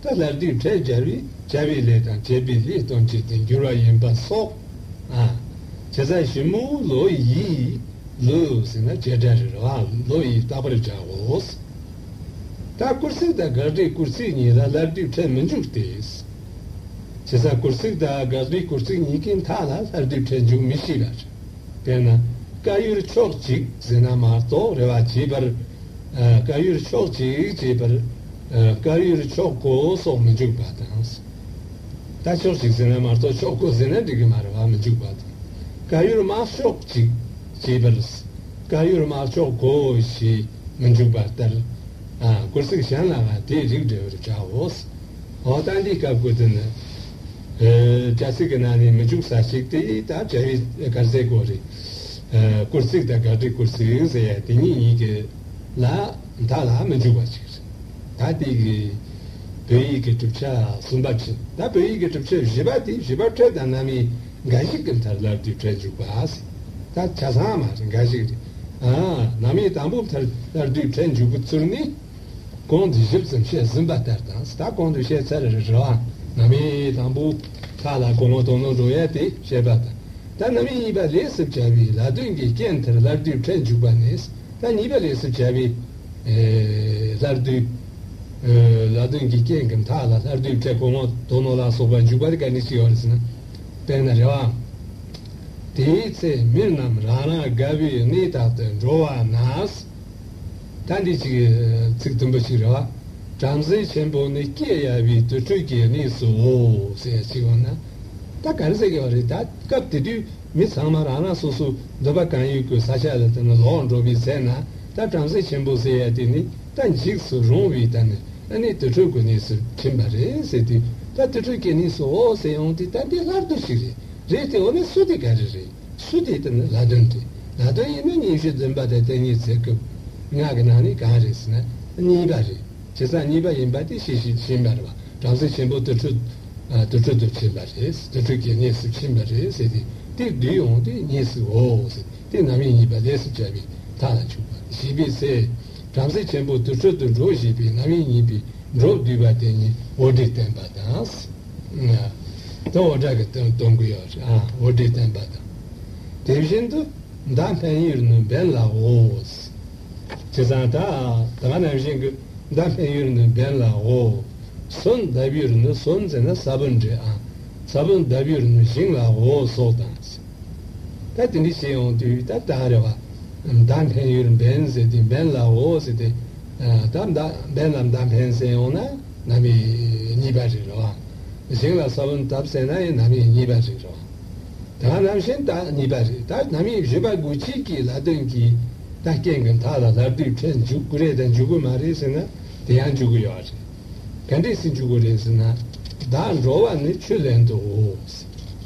ད་སླར་སྡུད་ཕྲད་སྦྱར་བས་བྱ་བའི་ལས་དང་བྱེད་པའི་ལས་སྟོན་བྱེད་དུ་འགྱུར་བ་ཡིན་པ་སོགས། ཨ། བྱས་ཙང་ཞིབ་མོ་ལོ་ཡི། ལོ་ཟེར་ན་བྱེད་སྒྲ་རེད་རོ། ལོ་ཡི་བརྟག་པར་བྱའོ། ད་སྐུལ་ཚིག་དང་དགག་སྒྲའི་སྐུལ་ཚིག་གཉིས་ལ་སླར་སྡུད་ཕྲད་མི་འཇུག་སྟེ། བྱས་ཙང་སྐུལ་ཚིག་དང་དགག་སྒྲའི་སྐུལ་ཚིག་གཉིས་ཀྱི་མཐའ་ལ་སླར་སྡུད་ཕྲད་འཇུག་མི་སྲིད་པ་རེད། དཔེར་ན། བཀའ་ཡུལ་ཕྱོགས་གཅིག་ཟེར་ན་མ་གཏོགས་རེ་བ་བྱེད་པར། ཨ། བཀའ་ཡུལ་ཕྱོགས་གཅིག་ཅེས་པར། ཨ། བཀའ་ཡུལ་ཕྱོགས་གོ་སོགས་མི་འཇུག་པ་དང་། ད་ཕྱོགས་གཅིག་ཟེར་ན་མ་གཏོགས་ཕྱོགས་གོ་ཟེར་ན་འགྲིག་གི་མ་རེད་བ། མི་འཇུག་པ་དང་། བཀའ་ཡུལ་དམག་ཕྱོགས་གཅིག་ཅེས་པར། བཀའ་ཡུལ་དམག་ཕྱོགས་གོ་ཞེས་མི་འཇུག་པ་ལྟར། ཨ། སྐུལ་ཚིག་གཞན་ལའང་དེའི་རིགས་འགྲེ་བར་བྱའོ། འོ། ད་འདིའི་སྐབས་ཀྱི་དེ་ནི། ཨ། བྱ་ཚིག་གི་ནང་ནས་མི་འཇུག་ས་ཞིག་དེ་ད་བྱ་བའི་ག་རེ་ཟེར་དགོས་རེད། ཨ། སྐུལ་ཚིག་དང་དགག་སྒྲའི་སྐུལ་ཚིག་ཟེར་ཡ་དེ་གཉིས་གཉིས་ཀྱི་ལ་མཐའ་ལ་མི་འཇུག་པ་ཞིག་རེད། ད་དེ་གི་བོད་ཡིག་གི་གྲུབ་ཆ་གསུམ་པ་ཕྱིན། ད་བོད་ཡིག་གི་གྲུབ་ཆ་བཞི་པ་དེ། བཞི་པ་ཕྲད་དང་རྣམ་དབྱེ་འགའ་ཞིག་གི་མཐར་སླར་སྡུད་ཕྲད་འཇུག་པ་ཟེར། ད་ཆ་ཚང་མ་རེད། འགའ་ཞིག་རེད། ཨ། རྣམ་དབྱེ་དང་པོའི་མཐར་སླར་སྡུད་ཕྲད་འཇུག་པའི་ཚུལ་ནི། གོང་དུ་ཞིབ་ཙམ་བཤད་ཟིན་པ་ལྟར་དང་། ད་གོང་དུ་བཤད་ཚར་རེད་རོ། རྣམ་དབྱེ་དང་པོ་མཐའ་ལ་གོང་མ་དོ་ནོ་འགྲོ་ཡ་དེ་བཤད་པ་དང་། ད་རྣམ་དབྱེ་གཉིས་པ་ལས་སུ་བྱ་བའི་ལ་དོན་གྱི་རྐྱེན་མཐར་སླར་སྡུད་ཕྲད་འཇུག་པ་ནི། ད་གཉིས་པ་ལས་སུ་བྱ་བའི། ཨེ། སླར་སྡུད། ཨེ། ལ་དོན་གྱི་རྐྱེན་གྱི་མཐའ་ལ་སླར་སྡུད་ཕྲད་གོང་མ་དོ་ནོ་ལ་སོགས་པ་འཇུག་པ་དེ་ག་འདྲ་ཞིག་ཡོད་རེད་ཟེར་ན། དཔེར་ན་རེ་བ། དེའི་ཚེ་མི་རྣམས་རང་རང་དགའ་བའི་གནས་དག་ཏུ་འགྲོ་བ་ན། ད་འདི་ཅིག་ཚིག་དུམ་བུ་ཞིག་རེད་བ། བྲམ་ཟེ་ཆེན་པོ་ནི་སྐྱེ་ཡ་བའི་དུར་ཁྲོད་ཀྱི་གནས་སུའོ་ཟེར་ཡ་ཅིག་ཡོང་ན། ད་ག་རེ་ཟེར་གི་ཡོད་རེད། ད་སྐབས་དེ་དུས་མི་ཚང་མ་རང་རང་སོ་སོའི་འདོད་པ་གང་ཡོད་ཀྱི་ས་ཆ་ལ་དེ་ནས་ལོག་འགྲོ་བའི་ཚེ་ན། ད་བྲམ་ཟེ་ཆེན་པོ་ཟེར་ཡ་དེ་ནི་ད་འཇིགས་སུ་རུང་བའི་ད་ནི་ཨ་ནི་དུར་ཁྲོད་ཀྱི་གནས་སུ་ཕྱིན་པ་རེད་ཟེར་དུས། ད་དུར་ཁྲོད་ཀྱི་གནས་སུའོ་ཟེར་ཡོང་དུས། ད་འདི་སླར་སྡུད་ཞིག་རེད། རེད་དེ། འོ་ན་སུ་དེ་ག་རེ་རེད། སུ་དེ་ལྟ་ན་ལ་དོན་རེད། ལ་དོན་ཡིན་ན་སྙན་ཞུ་འཛིན་པ་དང་བསྟན་ཉིད་ཚེ་སྐབས་ལྔ་གི་ནང་ནས་གང་རེད་ཟེར་ན་གཉིས་པ་རེད། བྱས་ཙང་གཉིས་པ་ཡིན་པ་དེ་ཤེས་ཤེས་ཤེས་པ་རེད་བ། བྲམ་ཟེ་ཆེན་པོ་དུར་ཁྲོད། ཨ། དུར་ཁྲོད་དུ་ཕྱིན་པ་རེད། དུར་ཁྲོད་ཀྱི་གནས་སུ་ཕྱིན་པ་རེད་ཟེར་ཏེ། དེ་བསྡུས་ཡོང་དུས་གནས་སུའོ་ཟེར་ཏེ། རྣམ་དབྱེ་གཉིས་པ་ལས་སུ་བྱ་བའི་མཐའ་ལ་འཇུག་པ་ཞེས་པའི་ཚེ། བྲམ་ཟེ་ཆེན་པོ་དུར་ཁྲོད་དུ་འགྲོ་ཞེས་པའི་རྣམ་དབྱེ་གཉིས་པའི་འགྲོ་བསྡུས་པ་དེ་ཉིད་འོ་འདྲི་བསྟན་པ་དང་། ད་འོ་འདྲ་གི་དོན་སྟོན་གྱི་ཡོད་རེད། ཨ། འོ་འདྲི་བསྟན་པ་དང་། དེ་བཞིན་དུ། མདའ་འཕེན་ཡུལ་ནི་འབེན་ལའོ། བྱས་ཙང་ད་ད་ག་ནང་བཞིན་གྱི་མདའ་འཕེན་ཡུལ་ནི་འབེན་ལའོ། སོན་བརྡབ་ཡུལ་ནི། སོན་ཟེར་ན་ས་བོན་རེད་ཨ། ས་བོན་བརྡབ་ཡུལ་ནི་ཞིང་ལའོ་སོགས་དང་། ད་དེ་འདྲ་བྱས་ཡོང་དུས་ད་ད་རེད་བ། མདའ་འཕེན་ཡུལ་འབེན་ཟེར་དུས་འབེན་ལའོ་ཟེར་ཏེ། ད་མདའ་འབེན་ལ་མདའ་འཕེན་ཟེར་ཡོང་ན་རྣམ་དབྱེ་གཉིས་པ་རེད་རོ། ཞིང་ལ་ས་བོན་བརྡབ་ཟེར་ན་ཡང་རྣམ་དབྱེ་གཉིས་པ་རེད་རོ། ད་ནང་བཞིན་ད་གཉིས་པ་རེད། ད་རྣམ་དབྱེ་བཞི་པ་དགུ་གཅིག་གི་ལ་དོན་གྱི་ད་རྐྱེན་གྱི་མཐའ་ལ་སླར་སྡུད་ཕྲད་འཇུག་གི་རེད་དང་འཇུག་གི་མ་རེད་ཟེར་ན་དེ་ཡང་འཇུག་གི་ཡོད་རེད། ག་འདྲས་སེ་འཇུག་གི་རེད་ཟེར་ན། བདག་འགྲོ་བ་ནི་ཆོས་ལེན་དུའོ།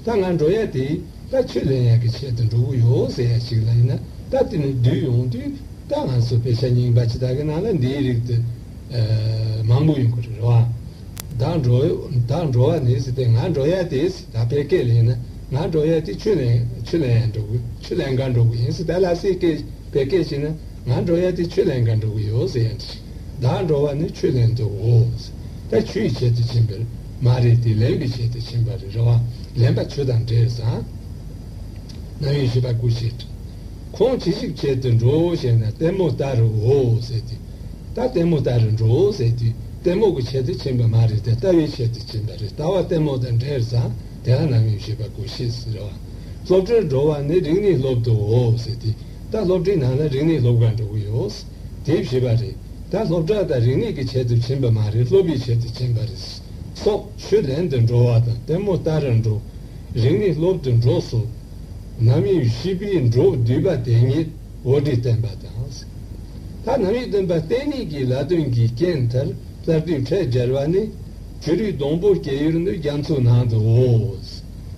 ད་ང་འགྲོ་ཡ་དེ་ད་ཆོས་ལེན་ཡ་གི་ཆེད་དུ་འགྲོ་གི་ཡོད་ཟེར་ཡ་ཞིག་ལ་ཡིན་ན། ད་དེ་ནི་བསྡུས་ཡོང་དུས། ད་ང་ཚོ་དཔེ་ཆ་རྙིང་པ་ཅིག་དག་གི་ནང་ལ་འདིའི་རིགས་དེ་མང་པོ་ཡོང་གི་རེད་བ། བདག་འགྲོ། བདག་འགྲོ་བ་ནི་ཟེར་ཏེ། ང་འགྲོ་ཡ་དེ་ཟེར། ད་བོད་སྐད་ལ་ཡིན་ན་ང་འགྲོ་ཡ་དེ་ཆོས་ལེན། ཆོས་ལེན་ཡ་འགྲོ་གི། ཆོས་ལེན་ག་འགྲོ་གི་ཡིན་ཟེར། ད་ལྷ་སའི་སྐད། བོད་སྐད་བྱས་ན་ང་འགྲོ་ཡ་དེ་ཆོས་ལེན་ག་འགྲོ་གི་ཡོད་ཟེར་ཡ་འདྲ་ཞིག་བདག་འགྲོ་བ་ནི་ཆོས་ལེན་དུའོ། ད་ཆོས་ཀྱི་ཆེད་དུ་ཕྱིན་པ་མ་རེད་དེ། ལེན་གྱི་ཆེད་དུ་ཕྱིན་པ་རེད་རོ། ལེན་པ་ཆོས་དང་འབྲེལ་ཙང་། རྣམ་དབྱེ་བཞི་པ་དགུ་བྱས། ཁོང་ཇི་ཞིག་ཆེད་དུ་འགྲོ་ཞེ་ན། ལྟད་མོ་ལྟ་རུ་འོ་ཟེར་དུས། ད་ལྟད་མོ་ལྟ་རུ་འགྲོ་ཟེར་དུས། ལྟད་མོ་གི་ཆེད་དུ་ཕྱིན་པ་མ་རེད་དེ། ལྟ་བའི་ཆེད་དུ་ཕྱིན་པ་རེད། ལྟ་བ་ལྟད་མོ་དང་འདྲེས་ཙང་དེ་ལ་རྣམ་དབྱེ་བཞི་པ་དགོས་ཤེས་ཟེར་བ། སློབ་གྲྭར་འགྲོ་བ་ནི་རིག་གནས་སློབ་ཏུ་འོ་ཟེར་དུས། ད་སློབ་གྲྭའི་ནང་ལ་རིག་གནས་སློབ་གར་འགྲོ་གི་ཡོད། དེ་བཞི་པ་རེད། ད་སློབ་གྲྭ་དང་རིག་གནས་ཀྱི་ཆེད་དུ་ཕྱིན་པ་མ་རེད། སློབ་པའི་ཆེད་དུ་ཕྱིན་པ་རེད། སོགས་ཆོས་ལེན་དུ་འགྲོ་བ་དང་། ལྟད་མོ་ལྟ་རུ་འགྲོ། རིག་གནས་སློབ་ཏུ་འགྲོ་སོགས། རྣམ་དབྱེ་བཞི་པའི་འགྲོ་བསྡུས་པ་དེ་ཉིད་འོ་འདྲི་བསྟན་པ་དང་། ད་རྣམ་དབྱེ་བདུན་པ་བསྟན་ནས་ཀྱི་ལ་དོན་གྱི་རྐྱེན་མཐར་སླར་བསྡུའི་ཕྲད་སྦྱར་བ་ནི། བྱུ་རུའི་སྡོང་པོ་སྐྱེ་ཡུལ་ནི་རྒྱ་མཚོའི་ནང་དུའོ།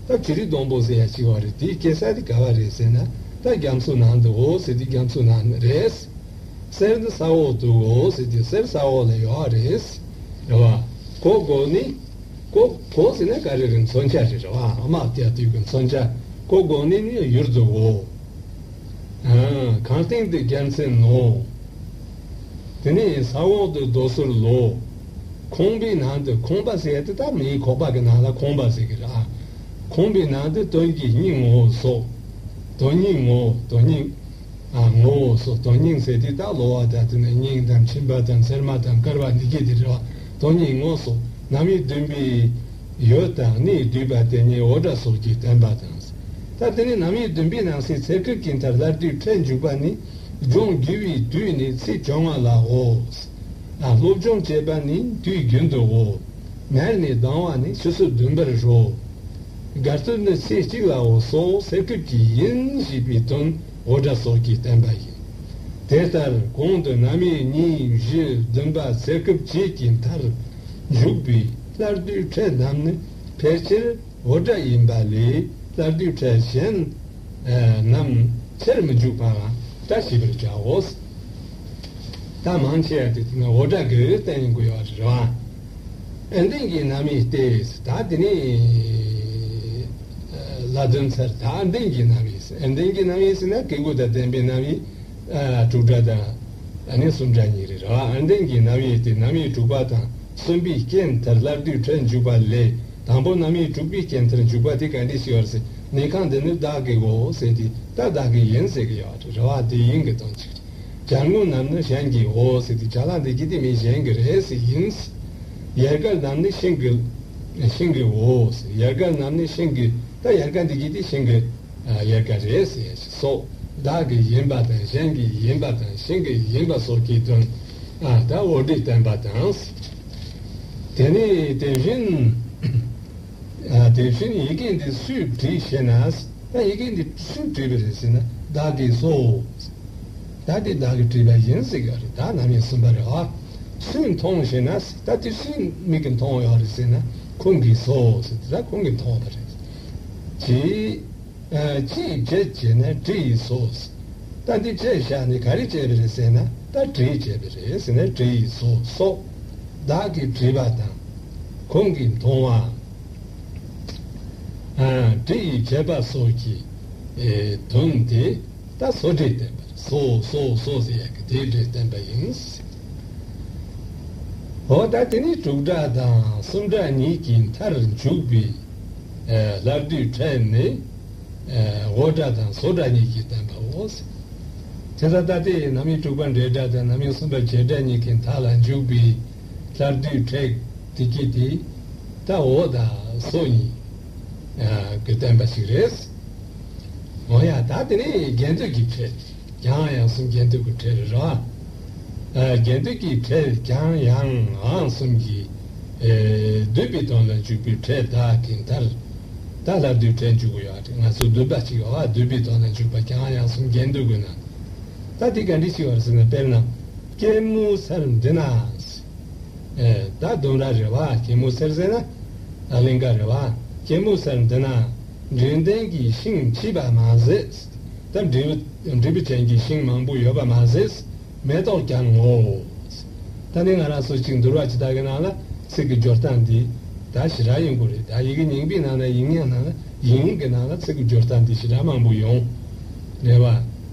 ད་བྱུ་རུའི་སྡོང་པོ་ཟེར་ཡ་ཅིག་ཡོད་རེད། དེའི་སྐྱེ་ས་དེ་ག་བ་རེད་ཟེར་ན། ད་རྒྱ་མཚོའི་ནང་དུའོ་ཟེར་དུས་རྒྱ་མཚོའི་ནང་ནས་རེད། གསེར་ནི་ས་འོག་ཏུའོ་ཟེར་དུས་གསེར་ས་འོག་ལ་ཡོད་རེད། རེད་བ། གོ་བགོ་ནི། གོ་གོ་ཟེར་ན་ག་རེ་རེད། མཚོན་ཆ་རེད། རེད་བ། དམག་རྒྱག་དུས་ཀྱི་མཚོན་ཆ། གོ་བགོ་ནི་ནི་ཡུལ་དུའོ། ཨ། གངས་སྟེང་དུ་རྒྱལ་མཚན་ནོ། དེ་ནས་ས་འོག་ཏུ་རྡོ་ཟུར་ལོ། ཁང་པའི་ནང་དུ། ཁང་པ་ཟེར་ཡ་དེ་ད་མིའི་ཁོག་པ་གི་ནང་ལ་ཁང་པ་ཟེར་གི་རེད། ཨ། ཁང་པའི་ནང་དུ་དོན་གྱི་སྙིང་ངོ་སོགས། དོན་སྙིང་ངོ་། དོན་སྙིང་། ཨ། ངོ་བོ་སོགས། དོན་སྙིང་ཟེར་དུས་ད་གློ་བ་དང་། དེ་ནས་སྙིང་དང་མཆིན་པ་དང་ཚེར་མ་དང་དཀར་བ་འདི་གྱད་དེ་རེད་བ། དོན་སྙིང་ངོ་སོགས། རྣམ་དབྱེ་བདུན་པའི་ཡུལ་དང་གནས་བསྡུས་པ་དེ་ཉིད་འོ་སྒྲ་སོགས་ཀྱིས་བསྟན་པ་དང་། ད་དེ་ནས་རྣམ་དབྱེ་བདུན་པའི་ནང་གསེས་ཚེ་སྐབས་ཀྱི་མཐར་སླར་བསྡུའི་ཕྲད་འཇུག་པ་ནི། སྦྱོང་བགྱི་བའི་དུས་ནི་ཚེས་བཅོ་ལྔ་ལའོ། ཨ། སློབ་སྦྱོང་བྱེད་པ་ནི་དུས་རྒྱུན་དུའོ། མལ་ནས་ལྡང་བ་ནི་ཆུ་ཚོད་བདུན་པར་རོ། དགའ་སྟོན་ནི་ཚེས་གཅིག་ལའོ་སོགས་ཚེ་སྐབས་ཀྱི་ཡིན་ཞེས་པའི་དོན་འོ་སྒྲ་སོགས་ཀྱིས་བསྟན་པ་ཡིན། དེ་ལྟར་གོང་དུ་རྣམ་དབྱེ་གཉིས་བཞི་བདུན་པ་ཚེ་སྐབས་བཅས་ཀྱི་མཐར་འཇུག་པའི་སླར་བསྡུའི་ཕྲད་རྣམས་ནི་ཕལ་ཆེར་འོ་སྒྲ་ཡིན་པ་ལས། སླར་བསྡུའི་ཕྲད་གཞན་རྣམས་ཆེར་མི་འཇུག་པ་ལ་སྒྲ་ཞེས་པར་བྱའོ། ད་མང་ཆེ་བ་དེ་དེ་ནི་འོ་སྒྲ་གི་རྟེན་ཡིན་དགོས་ཡོད་རེད་བ། ཨ། རྟེན་གྱི་རྣམ་དབྱེ་སྟེ། ད་དེ་ནི། ཨ། ལ་དོན་ཚར། ད་རྟེན་གྱི་རྣམ་དབྱེ། ཨ། རྟེན་གྱི་རྣམ་དབྱེ་ཟེར་ན་སྐྱེ་དགུ་དང་ལྡན་པའི་རྣམ་དབྱེ། ཨ། དྲུག་སྒྲ་དང་། ཨ་ནི་གསུམ་སྒྲ་གཉིས་རེད་བ། ཨ། རྟེན་གྱི་རྣམ་དབྱེ་སྟེ། རྣམ་དབྱེ་དྲུག་པ་དང་གསུམ་པའི་རྐྱེན་མཐར་སླར་བསྡུའི་ཕྲད་འཇུག་པ་ལས། དང་པོ་རྣམ་དབྱེ་དྲུག་པའི་རྐྱེན་མཐར་འཇུག་པ་དེ་ག་འདྲ་ཞིག་ཡོད་ཟེར་ན། གང་འདི་ནི་བདག་གི་འོ་ཟེར་དུས་ད་བདག་གི་ཡིན་ཟེར་གི་ཡོད་རེད་བ། དེ་ཡིན་གི་དོན་ཅིག་རེད། བྱ་དངོས་རྣམས་ནི་གཞན་གྱི་འོ་ཟེར་དུས་བྱ་ལ་འདི་གི་དེ་མི་གཞན་གྱི་རེད་ཟེར་ཡིན། ཡལ་ག་རྣམས་ནི་ཤིང་གི། ཤིང་གི་འོ་ཟེར། ཡལ་ག་རྣམས་ནི་ཤིང་གི། ད་ཡལ་ག་འདི་གི་དེ་ཤིང་གི། ཨ། ཡལ་ག་རེད་ཟེར་ཡ་ཞིག་སོགས། བདག་གི་ཡིན་པ་དང་གཞན་གྱི་ཡིན་པ་དང་ཤིང་གི་ཡིན་པ་སོགས་ཀྱི་དོན། ཨ། ད་འོ་འདི་བསྟན་པ་དང་། དེ་ནས་དེ་བཞིན། ཨ། དེ་བཞིན་ཡི་གེ་འདི་སུས་བྲིས་ཞེ་ན། ད་ཡི་གེ་འདི་སུས་བྲིས་པ་རེད་ཟེར་ན། བདག་གིས་སོ། ད་དེ་བདག་གིས་བྲིས་པ་ཡིན་ཟེར་གི་རེད། ད་རྣམ་དབྱེ་གསུམ་པ་རེད་བ། སུས་མཐོང་ཞེ་ན། ད་དེ་སུས་མིག་གིས་མཐོང་ཡོད་རེད་ཟེར་ན། ཁོང་གིས་སོ་ཟེར། ད་ཁོང་གིས་མཐོང་བ་རེད། ཅི། ཨ། ཅིས་བྱས་ཅེ་ན་བྲིས་ཡིས་སོ། ད་འདི་བྱས་བཞག་ནས་ག་རེ་བྱས་པ་རེད་ཟེར་ན། ད་བྲིས་བྱས་པ་རེད་ཟེར་ན། བྲིས་ཡིས་སོ་སོགས། བདག་གིས་བྲིས་པ་དང་། ཁོང་གིས་མཐོང་བ། ཨ། བྲིས་ཡིས་བྱས་པ་སོགས་ཀྱི། ཨེ། དོན་དེ་ད་སོ་སྒྲས་བསྟན་པ་རེད། སོ་སོ་སོ་ཟེར་ཡག་གི་དེའི་སྒྲས་བསྟན་པ་ཡིན། འོ། ད་དེ་ནི་དྲུག་སྒྲ་དང་གསུམ་སྒྲ་གཉིས་ཀྱི་མཐར་འཇུག་པའི། ཨ། སླར་བསྡུའི་ཕྲད་ནི། ཨ། འོ་སྒྲ་དང་སོ་སྒྲ་གཉིས་ཀྱིས་བསྟན་པའོ། དེ་ལྟར་ད་ལྟའི་རྣམ་དབྱེ་དྲུག་པ་འབྲེལ་སྒྲ་དང་རྣམ་དབྱེ་གསུམ་པ་བྱེད་སྒྲ་གཉིས་ཀྱི་མཐའ་ལ་འཇུག་པའི་སླར་བསྡུའི་ཕྲད་དེ་གྱིས་དེ་ད་འོ་དང་སོ་གཉིས། ཨ། གི་བསྟན་པ་ཞིག་རེད། འོ་ཡ། ད་དེ་ནི་རྒྱན་སྡུད་ཀྱི་ཕྲད། གྱང་ཡང་གསུམ་རྒྱན་སྡུད་ཀྱི་ཕྲད་རེད་ར། ཨ། རྒྱན་སྡུད་ཀྱི་ཕྲད་གྱང་ཡང་འང་གསུམ་གྱིས། ཨེ། བསྡུས་པའི་དོན་ལ་འཇུག་པའི་ཕྲད་བདག་གི་མཐར། ད་སླར་བསྡུའི་ཕྲད་འཇུག་གི་ཡོད་རེད། ང་ཚོ་བསྡུས་པ་ཅིག་ཡོད་པ། བསྡུས་པའི་དོན་ལ་འཇུག་པ་གྱང་ཡང་གསུམ་རྒྱན་སྡུད་དགོས་ན། ད་དེ་ག་འདྲ་ཞིག་ཡོད་རེད་ཟེར་ན། དཔེར་ན། སྐྱེད་མོས་ཚལ་འདི་ན། ཨེ། ད་ལྡུམ་ར་རེད་བ། སྐྱེད་མོས་ཚལ་ཟེར་ན་ཨ་གླིང་ག་རེད་བ། སྐྱེད་མོས་ཚལ་འདི་ན་འབྲས་ལྡན་གྱི་ཤིང་མཆིས་པ་མ་ཟད། ད་འབྲས་བུ་འབྲས་བུ་ཅན་གྱི་ཤིང་མང་པོ་ཡོད་པ་མ་ཟད། མེ་ཏོག་ཀྱང་ངོ་། ད་ནི་ང་རང་ཚོ་གཅིག་འདུལ་བ་ཇི་ལྟ་གི་ནང་ལ་ཚིག་གི་སྦྱོར་སྟངས་འདི་ད་ཞེ་དྲག་ཡིན་དགོས་རེད། ད་ཡི་གེ་རྙིང་པའི་ནང་ན་ཡིག་རྙིང་ནང་ལ་ཡིན་གྱི་ནང་ལ་ཚིག་གི་སྦྱོར་སྟངས་འདི་ཞེ་དྲག་མང་པོ་ཡོང་། རེད་བ།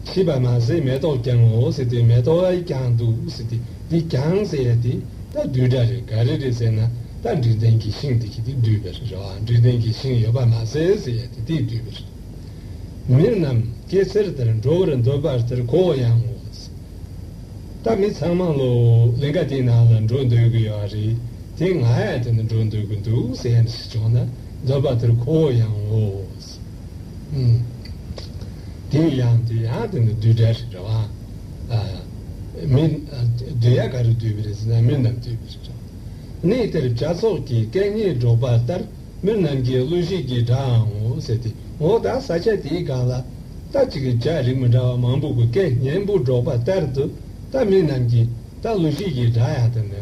མཆིས་པ་མ་ཟད་མེ་ཏོག་ཀྱང་ངོ་ཟེར་ཏེ་མེ་ཏོག་ཀྱང་འདུག་ཟེར་ཏེ། འདི་ཀྱང་ཟེར་ཡ་དེ་ད་བསྡུས་སྒྲ་རེད། ག་རེ་རེད་ཟེར་ན། ད་འབྲས་ལྡན་གྱི་ཤིང་དེ་གི་དེ་བསྡུས་པ་རེད་བ། འབྲས་ལྡན་གྱི་ཤིང་ཡོད་པ་མ་ཟད་ཟེར་ཡ་དེ་དེ་བསྡུས་པ་རེད། མི་རྣམས་སྐྱེ་ཚེ་འདིར་འགྲོ་བར་འདོད་པ་ལྟར་ཁོ་བོ་ཡང་ངོ་། ད་མི་ཚང་མ་ལོ་ལིང་ག་དེའི་ནང་ལ་འགྲོ་འདོད་ཀྱི་ཡོད་རེད། དེ་ང་ཡང་དེ་ནི་འགྲོ་འདོད་ཀྱི་འདུག་ཟེར་ཡང་ཞིག་བྱུང་ན། འདོད་པ་ལྟར་ཁོ་བོ་ཡང་ངོ་། ཨུམ། དེ་ཡང་དེ་ཡང་དེ་ནི་བསྡུས་གྲྭ་རེད་རེད་བ། ཨ། མི། བསྡུས་ཡ་ག་རེ་བསྡུས་པ་རེད་ཟེར་ན་མི་རྣམས་བསྡུས་པ་རེད་རེད་བ། གནས་དེར་བྱ་ཚོགས་ཀྱིས་སྐད་སྙན་སྒྲོག་པ་ལྟར། མི་རྣམས་ཀྱི་གླུ་གཞས་ཀྱི་སྒྲའང་ངོ་ཟེར་ཏེ། འོ་ད་ས་ཆ་དེའི་སྒང་ལ་ད་ཅིག་གི་བྱ་རིགས་མི་འདྲ་བ་མང་པོ་གི་སྐད་སྙན་པོ་སྒྲོག་པ་ལྟར་དུ། ད་མི་རྣམས་ཀྱི་ད་གླུ་གཞས་ཀྱི་སྒྲ་ཡང་དེ་ནི་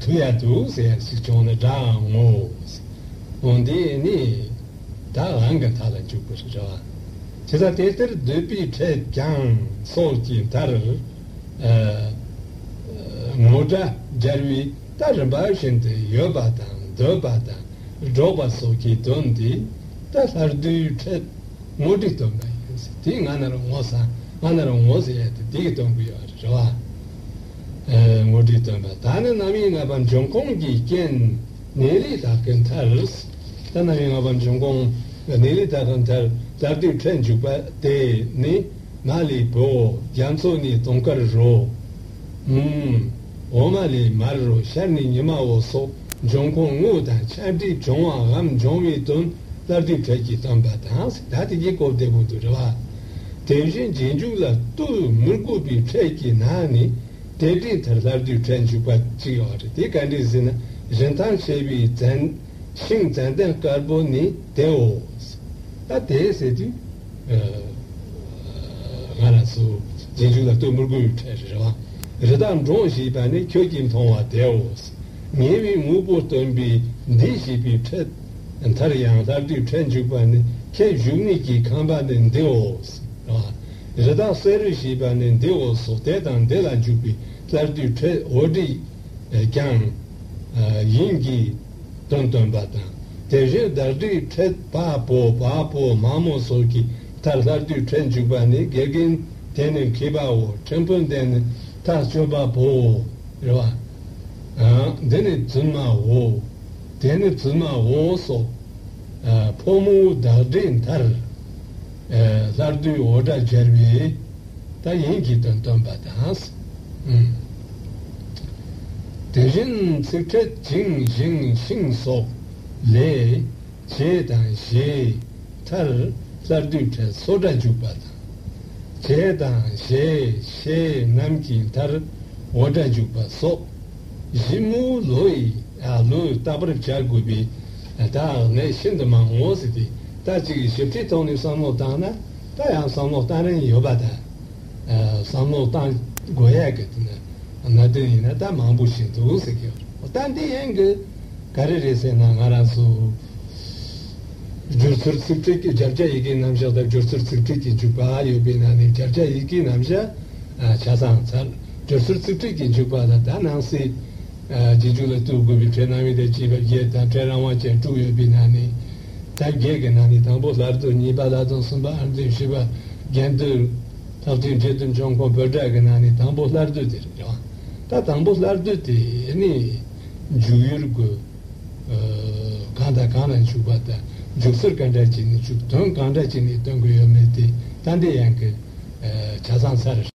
ཐོས་ཡ་འདུག་ཟེར་ཡ་ཞིག་བྱུང་ན་སྒྲའང་ངོ་། འོ་འདི་ནི་ད་དབང་གི་མཐའ་ལ་འཇུག་པ་རེད་བ། ཇི་ལྟར་དེ་ལྟར་འདོད་པའི་ཕྲད་ཀྱང་སོགས་ཀྱི་མཐར། ངོ་སྒྲ་སྦྱར་བའི་ད་རིམ་པ་བཞིན་དུ་ཡོད་པ་དང་འདོད་པ་དང་སྒྲོག་པ་སོགས་ཀྱི་དོན་འདི་ད་ལྷ་བསྡུས་ཕྲད་ངོ་སྤྲོད་སྟོན་པ་ཡིན། དེ་ང་ན་རོ་ངོ་ས་ང་ན་རོ་ངོ་ཟེར་ཡ་དེ་དེ་གི་སྟོན་གི་ཡོད་རེད་བ། ངོ་སྤྲོད་སྟོན་པ། ད་ནི་རྣམ་དབྱེ་ལྔ་པ་འབྱུང་ཁུངས་ཀྱི་རྐྱེན། གནས་ལུགས་དག་གི་མཐར། ད་རྣམ་དབྱེ་ལྔ་པ་འབྱུང་ཁུངས་གནས་ལུགས་དག་གི་མཐར་ལྷ་བསྡུས་ཕྲད་འཇུག་པ་དེ་ནི། མ་ལུས་བོ། རྒྱ་མཚོ་ནས་དུང་དཀར་རོ། ཨུམ། འོ་མ་ལུས་མར་རོ། ཤར་ནས་ཉི་མ་འོ་སོགས་འབྱུང་ཁུངས་དངོས་དང་ཆ་འདྲིས་བྱུང་བའམ་འབྱུང་བའི་དོན་ལྷ་བསྡུས་ཕྲད་ཀྱིས་སྟོན་པ་དང་། ད་དེ་གི་སྐོར་དེ་བོ་འདུག་རེད་བ། དེ་བཞིན་རྗེས་འཇུག་ལ་ལྟོས་མི་དགོས་པའི་ཕྲད་ཀྱི་ནང་ནས་དེ་འདྲའི་མཐར་ལྷ་བསྡུས་ཕྲད་འཇུག་པ་གཅིག་ཡོད་རེད། དེ་ག་འདྲས་ཟེར་ན། རིན་ཐང་ཆེ་བའི་ཙན། ཤིང་ཙན་དན་དཀར་པོ་ནི་དེའོ། ད་དེ་ཟེར་དུས། ང་རང་ཚོ་རྗེས་འཇུག་ལ་ལྟོས་མི་དགོས་པའི་ཕྲད་རེད་བ། རི་དྭགས་འབྲོང་ཞེས་པ་ནི་ཁྱོད་ཀྱིས་མཐོང་བ་དེའོ། ཉེ་བའི་དངོས་པོ་སྟོན་པའི་འདི་ཞེས་པའི་ཕྲད་མཐར་ཡང་ལྷ་བསྡུས་ཕྲད་འཇུག་པ་ནི་ཁྱེད་བཞུགས་གནས་ཀྱི་ཁང་པ་ནི་འདིའོ། རི་དྭགས་བསེ་རུ་ཞེས་པ་ནི་འདིའོ་སོགས་དེ་དང་འདི་ལ་འཇུག་པའི་ལྷ་བསྡུས་ཕྲད་འོ་སྒྲས་ཀྱང་ཡིན་གྱི་དོན་སྟོན་པ་དང་། དེ་བཞིན་བརྡ་བསྡུས་ཕྲད་བ་བོ་བ་བོ་མ་མོ་སོགས་ཀྱི་མཐར་ལྷ་བསྡུས་ཕྲད་འཇུག་པ་ནི། དགེ་རྒན་དེ་ནི་མཁས་པའོ། ཁྲིམས་དཔོན་དེ་ནི་ཐག་གཅོད་པ་བོའོ། རེད་བ། འདི་ནི་བཙུན་མའོ། དེ་ནི་བཙུན་མའོ་སོགས། ཕོ་མོའི་བརྡ་སྒྲའི་མཐར། ལྷ་བསྡུས་འོ་སྒྲ་སྦྱར་བས་ད་ཡིན་གྱི་དོན་སྟོན་པ་དང་། དེ་བཞིན་ཚིག་ཕྲད་ཅིང་ཞིང་ཤིང་སོགས་ལས། བྱེད་དང་ཞེས་མཐར་ལྷ་བསྡུས་ཕྲད་སོགས་སྒྲ་འཇུག་པ་དང་། བྱེད་དང་ཞེས་ཞེས་རྣམས་ཀྱི་མཐར་འོ་སྒྲ་འཇུག་པ་སོགས། ཞིབ་མོ་ལོ་ཡི་ཨ་ལོ་བརྟག་པར་བྱ་དགོས་པས། ད་ངས་ཤིན་ཏུ་མང་ངོ་ཟེར་ཏེ། ད་ཅིག་ཞིབ་ཕྲའི་ཐོག་ནས་བསམ་བློ་བཏང་ན་ད་ཡང་བསམ་བློ་བཏང་རན་ཡོད་པ་དང་། བསམ་བློ་བཏང་དགོས་ཡ་གི་དེ་ནི་གནད་དོན་ཡིན་ན་ད་མང་པོ་ཞིག་འདུག་ཟེར་གི་ཡོད་རེད། ད་འདི་ཡན་གི་ག་རེ་རེད་ཟེར་ན། ང་རང་ཚོ་སྦྱོར་ཚུལ་ཚིག་ཕྲད་ཀྱི་སྦྱར་བྱ་ཡི་གེའི་རྣམ་གཞག་དང་སྦྱོར་ཚུལ་ཚིག་ཕྲད་ཀྱི་འཇུག་པ་ཡོད་པའི་ནང་ནས། སྦྱར་བྱ་ཡི་གེའི་རྣམ་གཞག་ཆ་ཚང་ཚར། སྦྱོར་ཚུལ་ཚིག་ཕྲད་ཀྱི་འཇུག་པ་ལ་ད་ནང་གསེས། རྗེས་འཇུག་ལ་ལྟོས་དགོས་པའི་ཕྲད་རྣམ་དབྱེ་དང་བཅས་པ་བརྒྱད་དང་ཕྲད་རང་དབང་ཅན་དྲུག་ཡོད་པའི་ནང་ནས། ད་བརྒྱད་ཀྱི་ནང་ནས་དང་པོ་ལྷ་བསྡུ། གཉིས་པ་ལྷ་བསྡུ། གསུམ་པ་ཨར་འདོན། བཞི་པ་རྒྱན་བསྡུ། ལྷག་དོན་འབྲེལ་བསྡུ། འབྱུང་ཁུངས་བོད་སྒྲ་གི་ནང་ནས་དང་པོ་ལྷ་བསྡུ་དེ་རེད་བ། ད་དང་པོ་ལྷ་བསྡུ་དེ་ནི་འཇུག་ཡུལ་དགོས། གང་དང་གང་ལ་འཇུག་པ་དང་། འཇུག་ཚུལ་ག་འདྲ་བྱས་ནས་འཇུག་དོན་གང་འདྲ་བྱས་ནས་སྟོན་དགོས་ཡོད་མེད་དེ་ད་འདི་ཡན་གི་ཆ་ཚང་ཚར།